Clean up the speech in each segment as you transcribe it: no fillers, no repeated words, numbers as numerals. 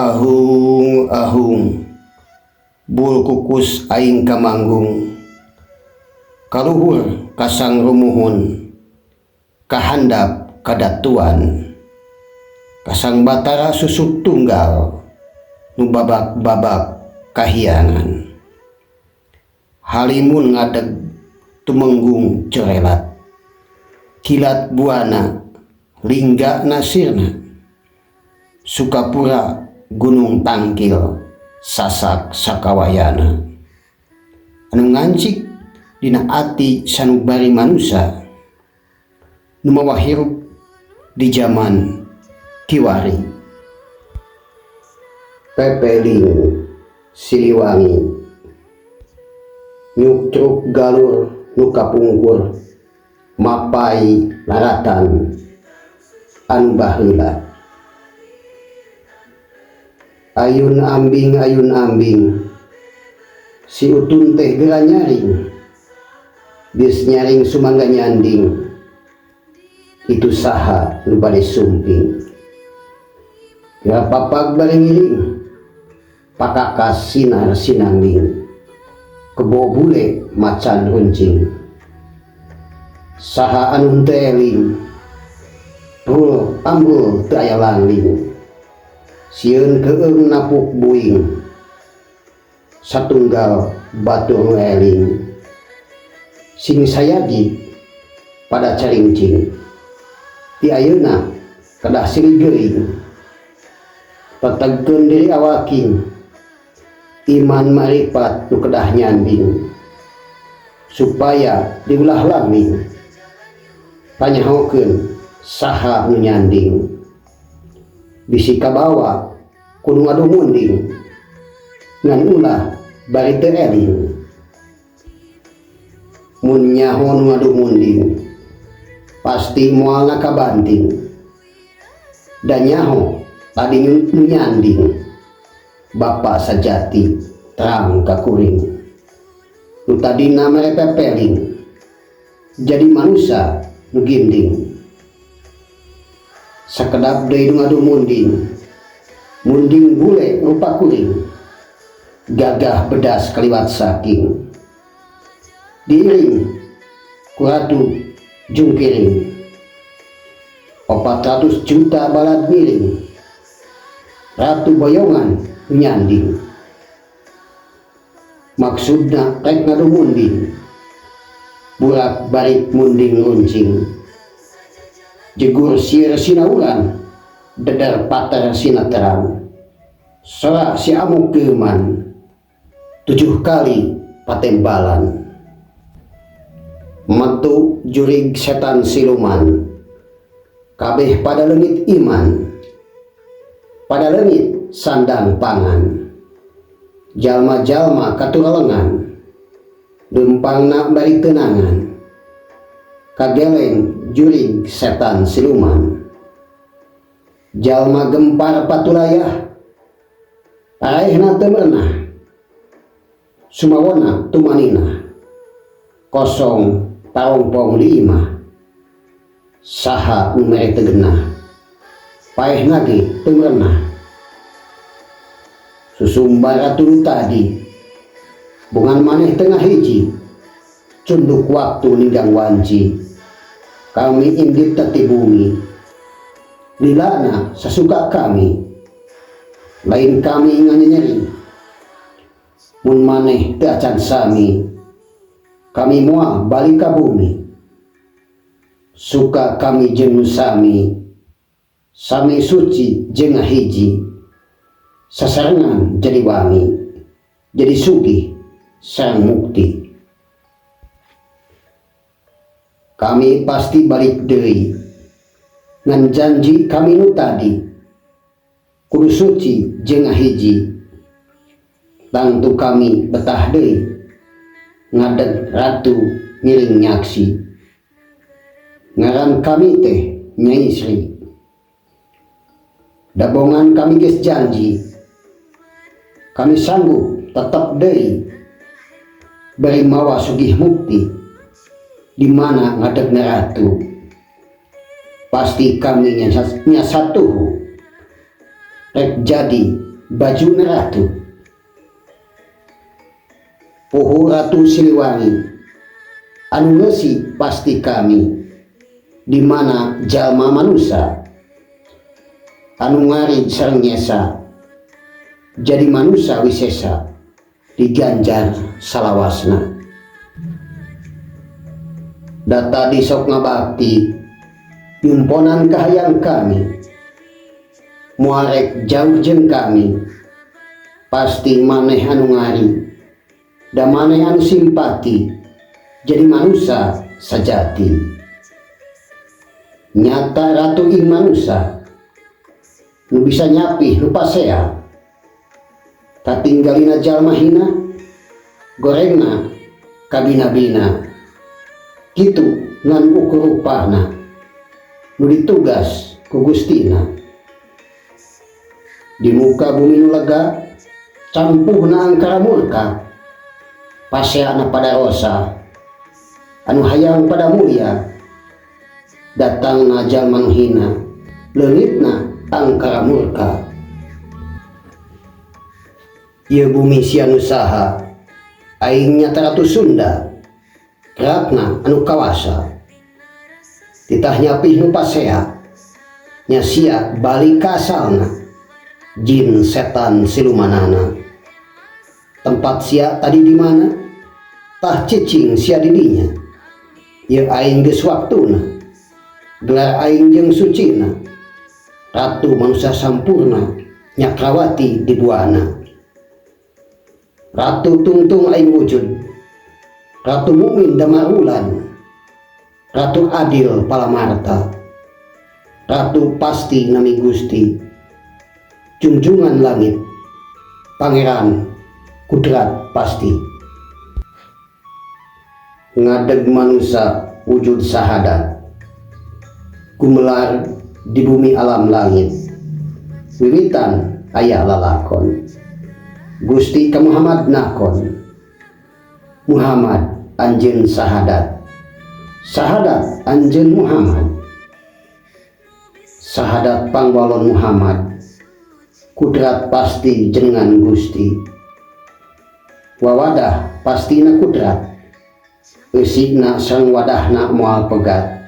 Ahung ahung bul kukus aing kamanggung ka luhur ka sang rumuhun ka handap kadatuan ka sang batara susuk tunggal nu babak-babak kahiangan. Halimun ngadeg tumenggung corelat kilat buana lingga na sirna Sukapura gunung tangkil sasak sakawayana anu ngancik dina ati sanubari manusa nu mawa hirup di jaman kiwari. Pepeling Siliwangi nyuktruk galur nu kapungkur mapai laratan anu baheula. Ayun ambing ayun ambing si utun teh gera nyaring geus nyaring sumangga nyanding itu saha nu bade sumping. Gera papag bari ngiring pakakas sinar sinangling kebo bule macan runcing. Saha anu henteu eling prul ambrul teu aya langling sieun keueung napuk buing satunggal batur nu eling sing sayagi pada caringcing ti ayeuna kedah silih geuring tetegkeun diri awaking iman maripat nu kedah nyanding supaya diulah lambing panyahokeun saha nu nyanding bisi kabawa ku nu ngadu munding ngan ulah bari teu eling mun nyaho nu ngadu munding pasti moal nakabanting da nyaho tadi nu nyanding bapa sajati terang ka kuring nu tadina mere pepeling jadi manusa nu ginding sakedap deui nu ngadu munding munding bule rupa kuring gagah bedas kaliwat saking diiring ku ratu jungkiring 400 juta balad ngiring ratu boyongan nu nyanding maksudna rek ngadu munding burak barik munding runcing jegur sieur sinauran deder pater sinaterang sora si amuk geuman 7 kali patembalan metu jurig setan siluman kabeh pada leungit iman pada leungit sandang pangan jalma-jalma katuralengan leumpangna bari teunangan kageleng jurig setan siluman jalma gempar patulayah paraehna teu merenah sumawona tumaninah kosong parongpong di imah saha nu mere teu genah paehna ge teu merenah susumbar ratu nu tadi bongan maneh teu ngahiji cunduk waktu ninggang wanci kami indit ti bumi lilana sasuka kami lain kami nganyenyeri mun maneh teu acan sami kami moal balik ka bumi suka kami jeung nu sami sami suci jeung ngahiji sasarengan jadi wangi jadi sugih sareng mukti. Kami pasti balik deui ngan janji kami nu tadi kudu suci jeung ngahiji tangtu kami betah deui ngadeg ratu ngiring nyaksi ngaran kami teh Nyai Sri dabongan kami geus janji kami sanggup tetep deui bari mawa sugih mukti di mana ngadegna ratu pasti kami nya satuhu rek jadi Bajuna ratu. Poho Ratu Siliwangi anu ngeusi pasti kami di mana jalma manusa anu ngarid sareng nyesa jadi manusa wisesa diganjar salawasna. Da tadi sok ngabakti nyumponan kahayang kami moal rek jauh jeung kami pasti maneh anu ngari da maneh anu simpati jadi manusa sajati. Nyata ratu ing manusa nu bisa nyapih nu pasea katinggalina jalma hina gorengna kabina-bina kitu ngan ukur rupana nu ditugas ku Gustina. Di muka bumi nu lega campuhna angkara murka paseana pada rosa anu hayang pada mulia datangna jalma nu hina leungitna angkara murka. Ieu bumi sia nu saha aing nyata ratu Sunda gerakna anu kawasa titah nyapih nu pasea nya sia balik ka asalna jin setan silumanana. Tempat sia tadi di mana tah cicing sia di dinya ieu aing geus waktuna gelar aing jeung sucina ratu manusia sampurna nyakrawati di buana. Ratu tungtung aing wujud ratu mukmin damarulan ratu adil palamarta ratu pasti nami Gusti junjungan langit pangeran kudrat pasti. Ngadeg manusa wujud sahadat gumelar di bumi alam langit wiwitan aya lalakon Gusti ka Muhammad nakon Muhammad anjeun sahadat sahadat anjeun Muhammad sahadat pangwalon Muhammad kudrat pasti jenengan Gusti wawadah pastina kudrat eusina sareng wadahna moal pegat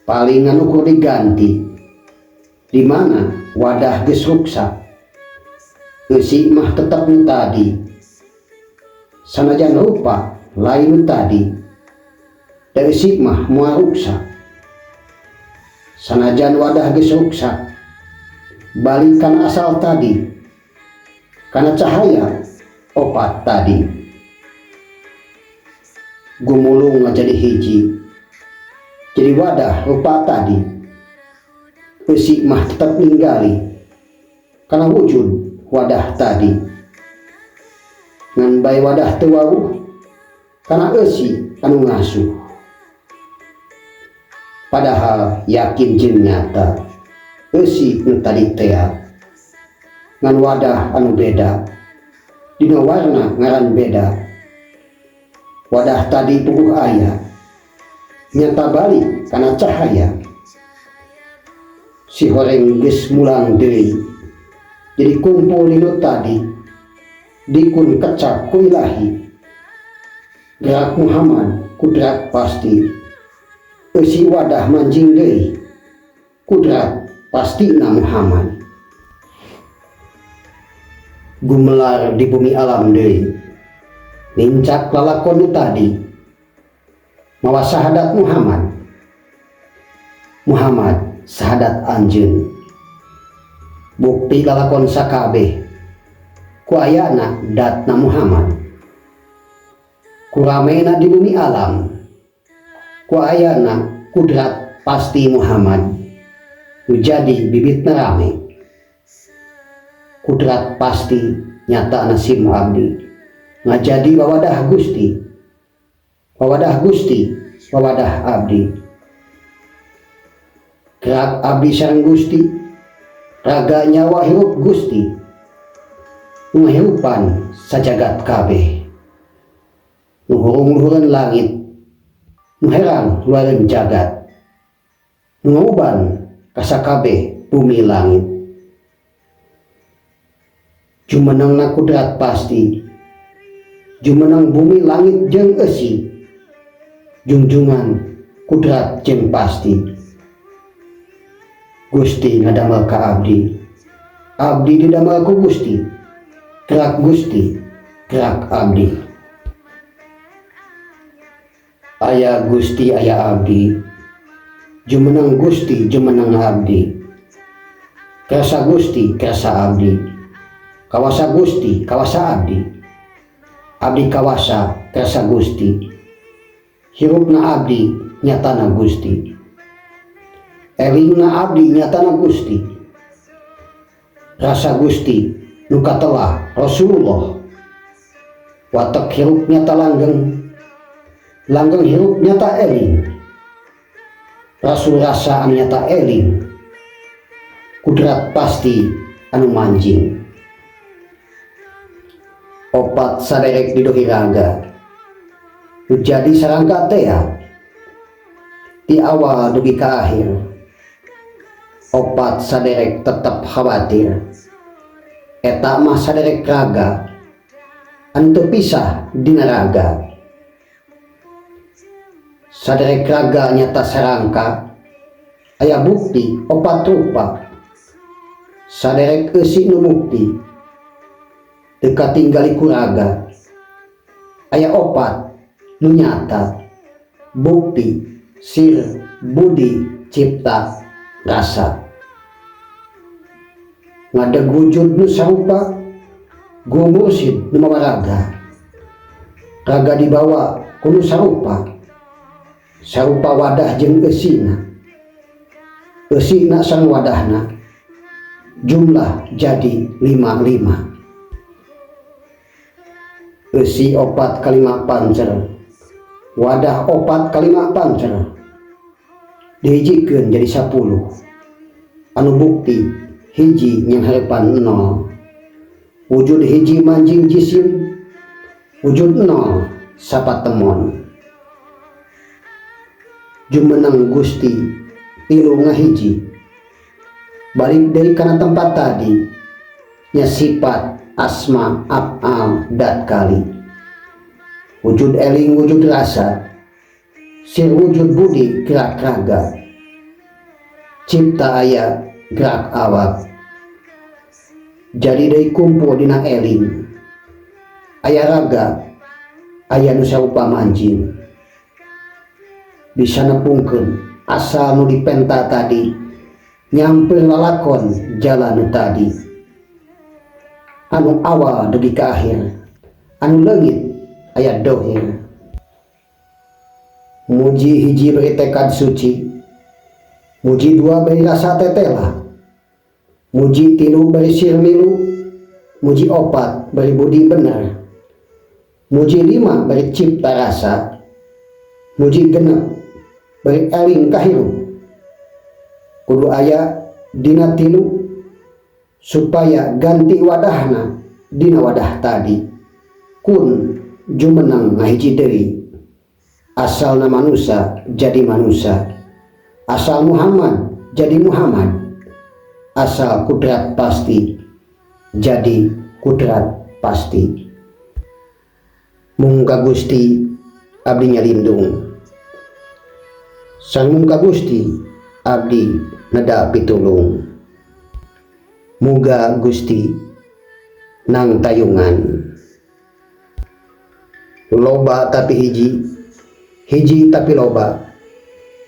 palingan ukur diganti di mana wadah geus ruksak eusi mah tetep nu tadi sanajan rupa lain nu tadi da eusi mah moal ruksak sanajan wadah geus ruksak balik kana asal tadi kana cahaya opat tadi gumulung ngajadi hiji jadi wadah rupa tadi eusi mah tetep ninggali kana wujud wadah tadi ngan bae wadah teu wawuh kana eusi anu ngasuh padahal yakin jeung nyata eusi nu tadi tea ngan wadah anu beda dina warna ngaran beda wadah tadi puguh aya nyata balik kana cahaya si horeng geus mulang deui jadi kumpul dinu tadi dikun kecap ku ilahi gerak Muhammad kudrat pasti eusi wadah manjing deui kudrat pastina Muhammad. Gumelar di bumi alam deui nincak lalakon nu tadi mawa sahadat Muhammad Muhammad sahadat anjeun bukti lalakon sakabeh ku ayana datna Muhammad ku ramena di bumi alam ku ayana kudrat pasti Muhammad nu jadi bibitna rame kudrat pasti nyata nasib abdi ngajadi wawadah Gusti wawadah Gusti wawadah abdi gerak abdi sareng Gusti raga nyawa hirup Gusti nu ngahirupan sajagat kabeh nu hurung-luhureun langit nu herang luareun jagat nu ngauban ka sakabeh bumi langit. Jumenengna kudrat pasti, jumeneng bumi langit jeung eusi, jungjungan kudrat jeung pasti. Gusti ngadamel ka abdi, abdi didamel ku Gusti, gerak Gusti gerak abdi. Aya Gusti aya abdi, jumeneng Gusti jumeneng abdi, kersa Gusti kersa abdi, kawasa Gusti kawasa abdi, abdi kawasa kersa Gusti, hirupna abdi nyatana Gusti, elingna abdi nyatana Gusti, rasa Gusti nu katelah Rasulullah, watek hirup nyata langgeng, langgeng hirup nyata eling, Rasul rasa anu nyata eling, kudrat pasti anu manjing. Opat saderek didohi raga nu jadi sarangka tea ti awal dugi ka akhir. Opat saderek tetep khawatir, eta mah saderek raga anu teu pisah dina raga. Saderek raga nyata sarangka, aya bukti opat rupa, saderek eusi nu mukti teu katinggali ku raga. Aya opat nu nyata, bukti sir budi cipta rasa, ngadeg wujud nu sarupa guru mursid nu mawa raga, raga dibawa ku nu sarupa, sarupa wadah jeung eusina, eusina sareng wadahna, jumlah jadi lima lima. Eusi opat kalima pancer, wadah opat kalima pancer, dihijikeun jadi 10, anu bukti hiji nyanghareupan nol, wujud hiji manjing jisim, wujud nol sapatemon. Jumeneng Gusti tilu ngahiji, balik deui kana tempat tadi, nya sifat asma af'al dat kali, wujud eling wujud rasa, sir wujud budi gerak raga, cipta aya gerak awak, jadi deui kumpul dina eling, aya raga aya nu sarupa manjing, bisa nepungkeun asal nu dipenta tadi, nyamper lalakon jalan nu tadi, anu awal dugi ka akhir, anu leungit aya dohir. Muji hiji beri tekad suci, muji dua beri rasa tetela, muji tilu beri sir milu, muji opat beri budi bener, muji lima beri cipta rasa, muji genep beri eling kahirup, kudu aya dina tilu supaya ganti wadahna dina wadah tadi, kun jumeneng ngahiji deui, asalna manusia jadi manusia, asal Muhammad jadi Muhammad, asal kudrat pasti jadi kudrat pasti. Mung ka Gusti abdi nyalindung, sareng mung ka Gusti abdi neda pitulung, muga Gusti nang tayungan. Loba tapi hiji, hiji tapi loba,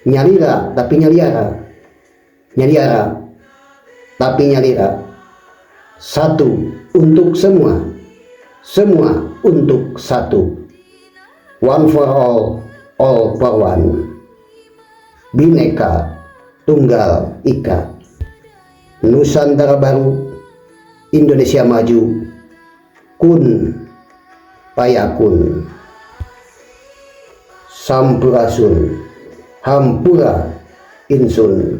nyalira tapi nyaliara, nyaliara tapi nyalira, satu untuk semua, semua untuk satu, one for all, all for one, Bhinneka Tunggal Ika. Nusantara Baru, Indonesia Maju, kun payakun. Sampurasun, hampura insun.